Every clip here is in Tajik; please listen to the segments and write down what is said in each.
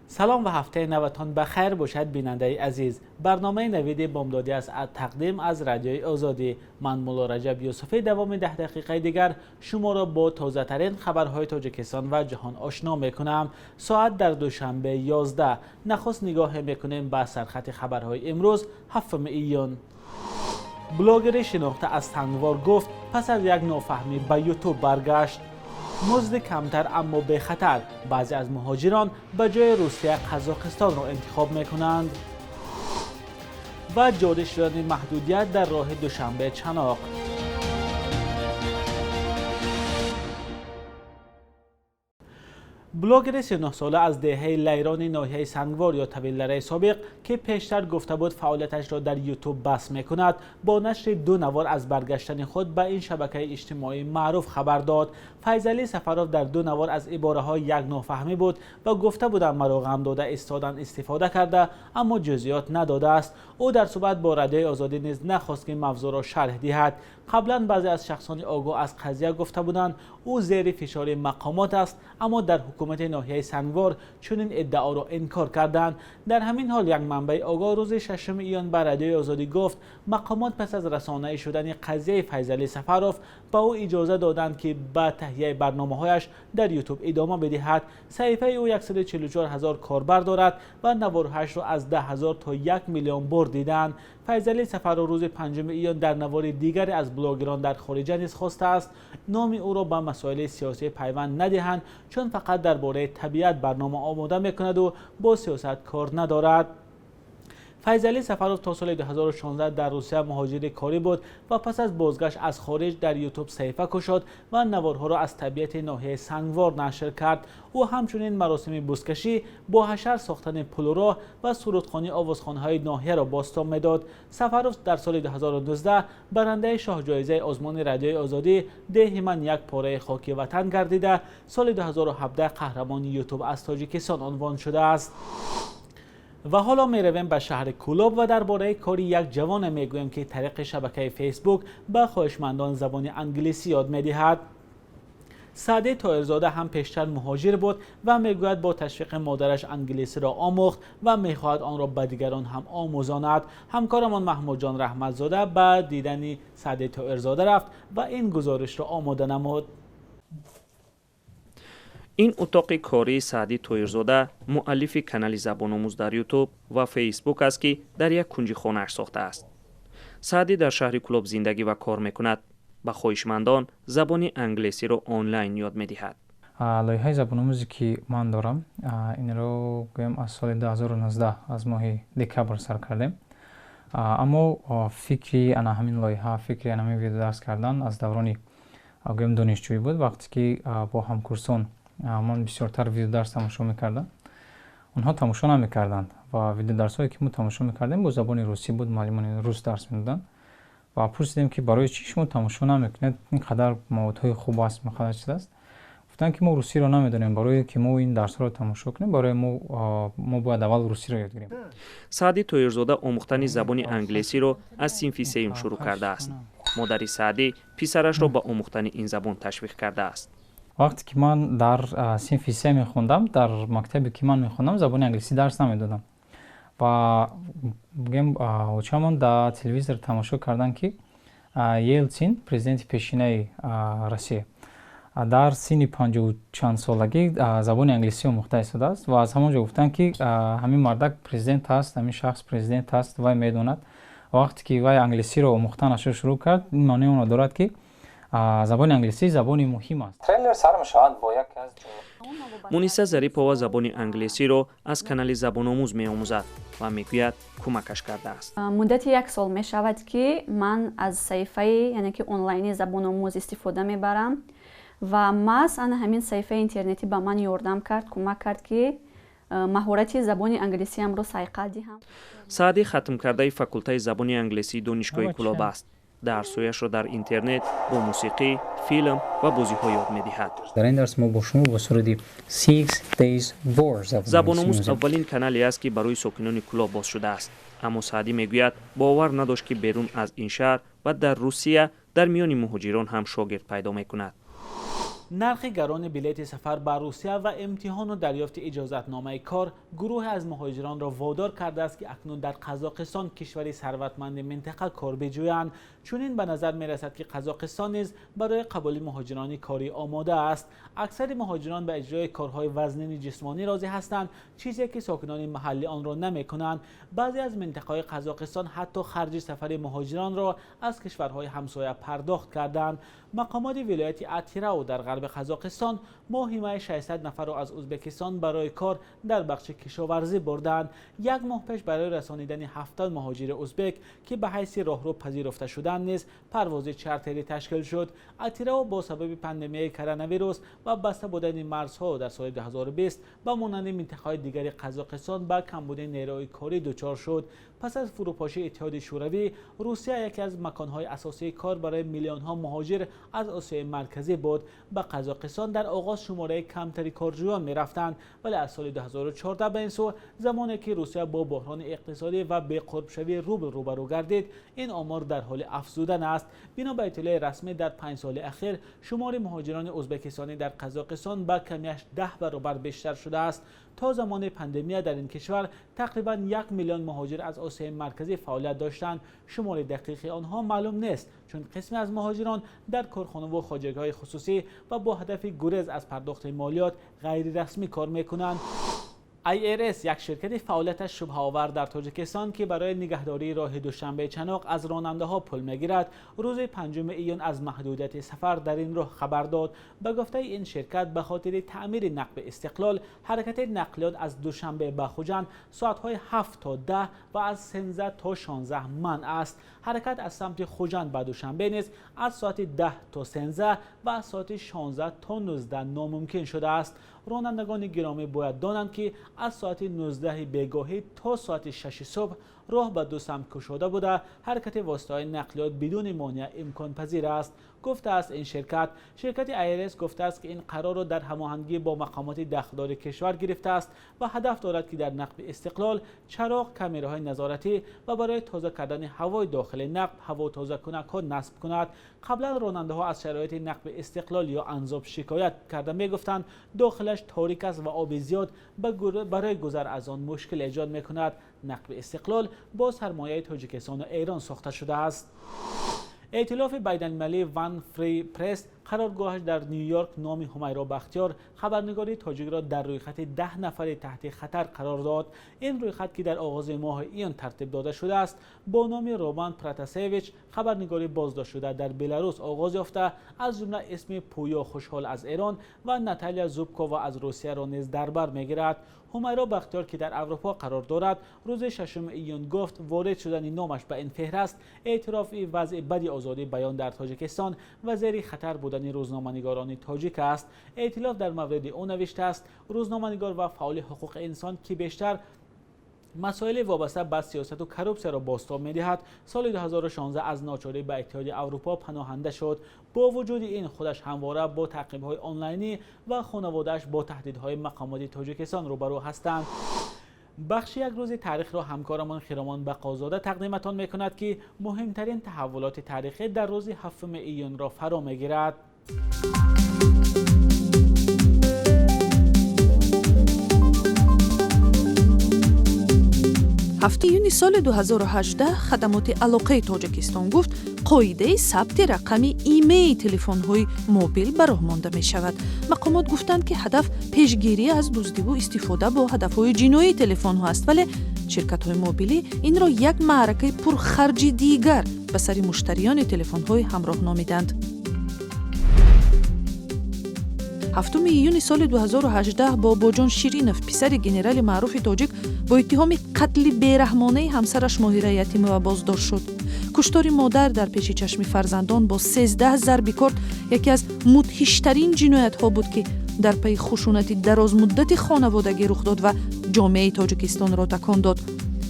Салом ва ҳафтаи наватон ба хайр бошад, бинандаи азиз. Барномаи Навиди Бомдодӣ аст, тақдим аз Радиои Озодӣ. Ман Мулло Раҷаб Юсуфӣ давоми 10 дақиқаи дигар шуморо бо тозатарин хабарҳои Тоҷикистон ва ҷаҳон ошно мекунам. Соат дар Душанбе 11. Нахуст нигоҳе мекунем ба сархати хабарҳои имрӯз, 7 июн. Блогери шинохта аз Сангвор гуфт, пас аз як нофаҳмӣ ба Ютуб баргашт. Музди камтар, аммо бехатар. Баъзе аз муҳоҷирон ба ҷои Русия Қазоқистонро интихоб мекунанд. Ва ҷорӣ шудани маҳдудият дар роҳи Душанбе Чаноқ. Блогери 39-сола аз деҳаи Лайрони ноҳияи Сангвор ё Тавиллараи собиқ, ки пештар гуфта буд фаъолияташро дар Ютуб бас мекунад, бо нашри ду навор аз баргаштани худ ба ин шабакаи иҷтимоии маъруф хабар дод. Файзалӣ Сафаров дар ду навор аз ибораҳои як нофаҳмӣ буд ва гуфта буданд маро ғам дода истодан истифода карда, аммо ҷузъиёт надодааст. Ӯ дар суҳбат бо Радиои Озодӣ низ нахост, ки мавзӯъро шарҳ диҳад. Қаблан баъзе аз шахсони огоҳ аз қазия гуфта буданд, ӯ зери фишори мақомот аст, аммо дар ҳукумати ноҳияи Сангвор чунин иддаоро инкор карданд. Дар ҳамин ҳол як манбаи огоҳ рӯзи 6 июн ба Радиои Озодӣ гуфт, мақомот пас аз расонаӣ шудани қазияи Файзалӣ Сафаров ба ӯ иҷоза доданд, ки ба таҳияи барномаҳояш дар Ютуб идома бидиҳад. Саҳифаи ӯ 144 ҳазор корбар дорад ва наворҳояшро аз 10 ҳазор то 1 миллион бор диданд. Файзалӣ Сафаров рӯзи 5 июн дар навори дигаре аз блогерон дар хориҷа низ хостааст, номи ӯро ба масоили сиёсӣ пайванд надиҳанд, чун фақат дар бораи табиат барнома омода мекунаду бо сиёсат кор надорад. Файзалӣ Сафаров то соли 2016 дар Русия муҳоҷири корӣ буд ва пас аз бозгашт аз хориҷ дар Ютуб саҳифа кушод ва наворҳоро аз табиати ноҳияи Сангвор нашр кард. Ӯ ҳамчунин маросими бузкашӣ, бо ҳашар сохтани пулуроҳ ва сурудхонии овозхонҳои ноҳияро бозтоб медод. Сафаров дар соли 2019 барандаи шоҳҷоизаи озмуни Радиои Озодӣ «Деҳи ман як пораи хоки ватан» гардида, соли 2017 қаҳрамони Ютуб аз Тоҷикистон унвон шудааст. Ва ҳоло меравем ба шаҳри Кӯлоб ва дар бораи кори як ҷавоне мегӯем, ки тариқи шабакаи Фейсбук ба хоҳишмандон забони англисӣ ёд медиҳад. Саъдӣ Тоирзода ҳам пештар муҳоҷир буд ва мегӯяд, бо ташвиқи модараш англисиро омӯхт ва мехоҳад онро ба дигарон ҳам омӯзонад. Ҳамкорамон Маҳмудҷон Раҳматзода ба дидани Саъдӣ Тоирзода рафт ва ин гузоришро омода намуд. Ин утоқи кории Саъдӣ Тоирзода, муаллифи канали Забономӯз дар Ютуб ва Фейсбук аст, ки дар як кунҷи хонааш сохтааст. Саъдӣ дар шаҳри Кӯлоб зиндагӣ ва кор мекунад. Ба хоҳишмандон забони англисиро онлайн ёд медиҳад. Лоиҳаи забономӯзе, ки ман дорам, инро гӯям, аз соли 2019 аз моҳи декабр сар кардем, аммо фикри ана ҳамин лоиҳа, фикри ана ҳамин видеодарс кардан аз даврони, гӯям, донишҷӯӣ буд. Вақте ки бо ҳамкурсон ман бисёртар видеодарс тамошо мекардам, онҳо тамошо намекарданд ва видеодарсҳое, ки мо тамошо мекардем, бо забони русӣ буд, муаллимони рус дарс медоданд. Ва пурсидем, ки барои чӣ шумо тамошо намекунед, ин қадар маводҳои хуб аст, ин қадар чиз аст. Гуфтанд, ки мо русиро намедонем, барое ки мо ин дарсҳоро тамошо кунем, барои мо бояд аввал русиро ёд гирем. Саъдӣ Тоирзода омӯхтани забони англисиро аз синфи сеюм шурӯъ кардааст. Модари Саъдӣ писарашро ба омӯхтани ин забон ташвиқ кардааст. Вақте ки ман дар синфи се мехондам, дар мактабе, ки ман мехондам, забони англисӣ дарс намедодам. Ва бигӯем, очамон дар телевизор тамошо карданд, ки Елтсин, президенти пешинаи Россия, дар синни панҷоҳу чанд солагӣ забони англисӣ омӯхта истодааст. Ва аз ҳамон ҷо гуфтанд, ки ҳамин мардак президент аст, ҳамин шахс президент аст, вай медонад. Вақте ки вай англисиро омӯхтанашро шурӯъ кард, ин маънои онро дорад, ки забони англисӣ забони муҳим аст. Трейлер сар мешавад бо яке аз Муниса Зарипова забони англисиро аз канали Забономӯз меомӯзад ва мегӯяд, кӯмакаш кардааст. Муддати як сол мешавад, ки ман аз саҳифаи, яъне ки онлайни Забономӯз истифода мебарам ва маҳз ана ҳамин саҳифаи интернетӣ ба ман ёрдам кард, кӯмак кард, ки маҳорати забони англисиамро сайқал диҳам. Саъдӣ хатмкардаи факултаи забони англисии Донишгоҳи Кӯлоб аст. Дарсҳояшро дар интернет бо мусиқӣ, филм ва бозиҳо ёд медиҳад. Дар ин дарс мо бо шумо бо суруди Six Days War Забономӯз аввалин канале аст, ки барои сокинони Кӯлоб боз шудааст, аммо Саъдӣ мегӯяд, бовар надошт, ки берун аз ин шаҳр ва дар Русия дар миёни муҳоҷирон ҳам шогирд пайдо мекунад. Нархи гарони билети сафар ба Русия ва имтиҳону дарёфти иҷозатномаи кор гурӯҳе аз муҳоҷиронро водор кардааст, ки акнун дар Қазоқистон, кишвари сарватманди минтақа, кор биҷӯянд. Чунин ба назар мерасад, ки Қазоқистон низ барои қабули муҳоҷирони корӣ омода аст. Аксари муҳоҷирон ба иҷрои корҳои вазнини ҷисмонӣ розӣ ҳастанд, чизе ки сокинони маҳаллӣ онро намекунанд. Баъзе аз минтақаҳои Қазоқистон ҳатто харҷи сафари муҳоҷиронро аз кишварҳои ҳамсоя пардохт карданд. Мақомоти вилояти Атирау дар ғарби Қазоқистон моҳи май 600 нафарро аз Ӯзбекистон барои кор дар бахши кишоварзӣ бурданд. Як моҳ пеш барои расонидани 70 муҳоҷири ӯзбек, ки ба ҳайси роҳрӯ пазируфта шуданд, низ парвози чартерӣ ташкил шуд. Атирау бо сабаби пандемияи коронавирус ва баста будани марзҳо дар соли 2020 ба монанди минтақаҳои дигари Қазоқистон ба камбуди нерӯи корӣ дучор шуд. Пас аз фурӯпошии Иттиҳоди Шӯравӣ, Русия яке аз маконҳои асосии кор барои миллионҳо муҳоҷир аз Осиёи Марказӣ буд. Ба Қазоқистон дар оғоз шумораи камтари корҷӯён мерафтанд, вале аз соли 2014 ба ин сӯ, замоне ки Русия бо буҳрони иқтисодӣ ва беқурбшавии рубл рӯбарӯ гардид, ин омор дар ҳоли афзудан аст. Бино ба иттилои расмӣ, дар 5 соли ахир шумори муҳоҷирони ӯзбекистонӣ дар Қазоқистон ба камиаш 10 баробар бештар шудааст. То замони пандемия дар ин кишвар тақрибан 1 миллион муҳоҷир аз Осиёи Марказӣ фаъолият доштанд. Шумори дақиқи онҳо маълум нест, чун қисме аз муҳоҷирон дар корхонаву хоҷагиҳои хусусӣ ва бо ҳадафи гурез аз пардохти молиёт ғайрирасмӣ кор мекунанд. IRS, як ширкати фаъолияташ шубҳаовар дар Тоҷикистон, ки барои нигаҳдории роҳи Душанбе-Чаноқ аз ронандаҳо пул мегирад, рӯзи 5 июн аз маҳдудияти сафар дар ин роҳ хабар дод. Ба гуфтаи ин ширкат, ба хотири таъмири нақби Истиқлол ҳаракати нақлиёт аз Душанбе ба Хуҷанд соатҳои 7 то 10 ва аз 13 то 16 манъ аст. Ҳаракат аз самти Хуҷанд ба Душанбе низ аз соати 10 то 13 ва аз соати 16 то 19 номумкин шудааст. Ронандагони гиромӣ бояд донанд, ки аз соати 19 бегоҳӣ то соати 6 субҳ роҳ ба ду самт кушода буда, ҳаракати воситаҳои нақлиёт бидуни монеа имконпазир аст, гуфтааст ин ширкат. Ширкати IRS гуфтааст, ки ин қарорро дар ҳамоҳангӣ бо мақомоти дахлдори кишвар гирифтааст ва ҳадаф дорад, ки дар нақби Истиқлол чароғ, камераҳои назоратӣ ва барои тоза кардани ҳавои дохили нақб ҳавотозакунакҳо насб кунад. Қаблан ронандаҳо аз шароити нақби Истиқлол ё Анзоб шикоят карда мегуфтанд, дохилаш торик аст ва оби зиёд барои гузар аз он мушкил эҷод мекунад. Нақби Истиқлол бо сармояи Тоҷикистону Эрон сохта шудааст. Эътилофи байналмилалии One Free Press, қароргоҳаш дар Ню-Йорк, номи Ҳумайро Бахтиёр, хабарнигори тоҷикро, дар рӯйхати 10 нафари таҳти хатар қарор дод. Ин рӯйхат, ки дар оғози моҳи июн тартиб дода шудааст, бо номи Роман Протасевич, хабарнигори боздоштшуда дар Беларус, оғоз ёфта, аз ҷумла исми Пӯё Хушҳол аз Эрон ва Наталия Зубкова аз Русияро низ дар бар мегирад. Ҳумайро Бахтиёр, ки дар Аврупо қарор дорад, рӯзи 6 июн гуфт, ворид шудани номаш ба ин феҳраст эътирофи вазъи бади озодии баён дар Тоҷикистон ва зери хатар будани рӯзноманигорони тоҷик аст. Эътилоф дар мавриди ӯ навиштааст: рӯзноманигор ва фаъоли ҳуқуқи инсон, ки бештар масоили вобаста ба сиёсату коррупсияро бозтоб медиҳад, соли 2016 аз ночорӣ ба Иттиҳоди Аврупо паноҳанда шуд. Бо вуҷуди ин, худаш ҳамвора бо таъқибҳои онлайнӣ ва хонаводааш бо таҳдидҳои мақомоти Тоҷикистон рӯбарӯ ҳастанд. Бахши як рӯзи таърихро ҳамкорамон Хиромон Бақозода тақдиматон мекунад, ки муҳимтарин таҳаввулоти таърихӣ дар рӯзи 7 июнро фаро мегирад. 7 июни соли 2018 хадамоти алоқаи Тоҷикистон гуфт, қоидаи сабти рақами имеи телефонҳои мобил ба роҳ монда мешавад. Мақомот гуфтанд, ки ҳадаф пешгирӣ аз дуздиву истифода бо ҳадафҳои ҷиноии телефонҳо аст, вале ширкатҳои мобилӣ инро як маъракаи пурхарҷи дигар ба сари муштариёни телефонҳои ҳамроҳ номиданд. 7 июни соли 2018 Бобоҷон Ширинов, писари генерали маъруфи тоҷик, бо иттиҳоми қатли бераҳмонаи ҳамсараш Моҳира Ятимова боздошт шуд. Куштори модар дар пеши чашми фарзандон бо 13 зарби корд яке аз мудҳиштарин ҷиноятҳо буд, ки дар пайи хушунати дарозмуддати хонаводагӣ рух дод ва ҷомеаи Тоҷикистонро такон дод.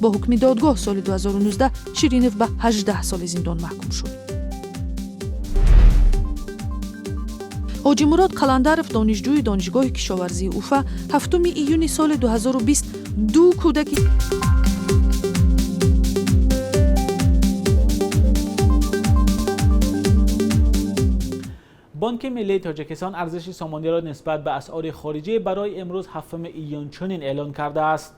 Бо ҳукми додгоҳ соли 2019 Ширинов ба 18 соли зиндон маҳкум шуд. Ҳоҷимурод Қаландаров, донишҷӯи Донишгоҳи кишоварзии Уфа, 7 июни соли 2020 ду кӯдаки Бонки миллии Тоҷикистон арзиши сомониро нисбат ба асъори хориҷӣ барои имрӯз 7 июн чунин эълон кардааст.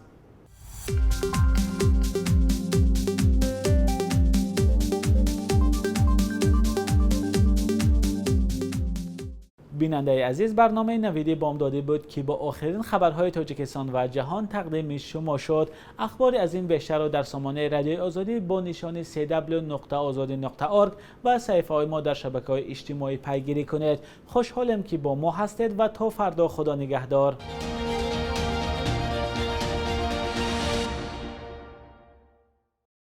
Бинандаи азиз, барномаи Навиди Бомдодӣ буд, ки бо охирин хабарҳои Тоҷикистон ва ҷаҳон тақдими шумо шуд. Ахбори аз ин бештарро дар сомонаи Радиои Озодӣ бо нишони cw.ozodi.org ва саҳифаҳои мо дар шабакаҳои иҷтимоӣ пайгирӣ кунед. Хушҳолем, ки бо мо ҳастед ва то фардо Худо нигаҳдор.